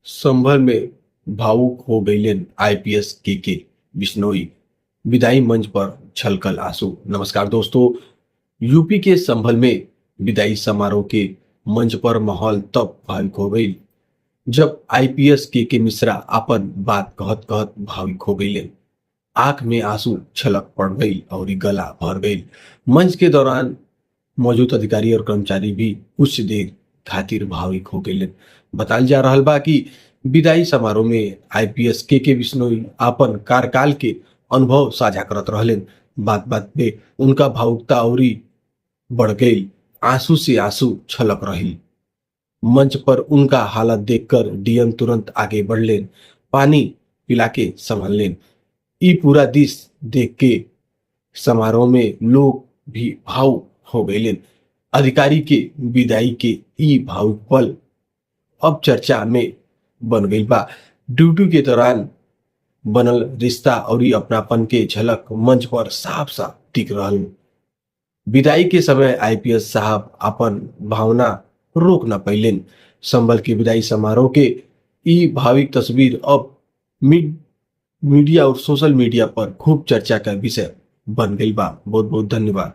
संभल में भावुक हो गईलन आईपीएस के बिश्नोई, विदाई मंच पर छलकल आंसू। नमस्कार दोस्तों, यूपी के संभल में विदाई समारोह के मंच पर माहौल तब भावुक हो गई जब आईपीएस के मिश्रा अपन बात कहत कहत भावुक हो गईले। आंख में आंसू छलक पड़ गई और गला भर गई। मंच के दौरान मौजूद अधिकारी और कर्मचारी भी कुछ देर खातिर भावुक हो गए। बताल जा रहा बा कि विदाई समारोह में आईपीएस के बिश्नोई आपन कार्यकाल के अनुभव साझा करत रहलेन। बात बात पे उनका भावुकता औरी बढ़ गई, आंसू से आंसू छलक रही। मंच पर उनका हालत देखकर डीएम तुरंत आगे बढ़लेन, पानी पिला के संभल लेन। ई पूरा दृश्य देख के समारोह में लोग भी भावुक हो गए। अधिकारी के विदाई के ई भावुक पल अब चर्चा में बन गई बा। ड्यूटी के दौरान बनल रिश्ता और अपनापन के झलक मंच पर साफ साफ दिख रहल। विदाई के समय आईपीएस साहब अपन भावना रोक न पैलेन। संभल के विदाई समारोह के ई भाविक तस्वीर अब मीडिया और सोशल मीडिया पर खूब चर्चा का विषय बन गई बा। बहुत बहुत धन्यवाद।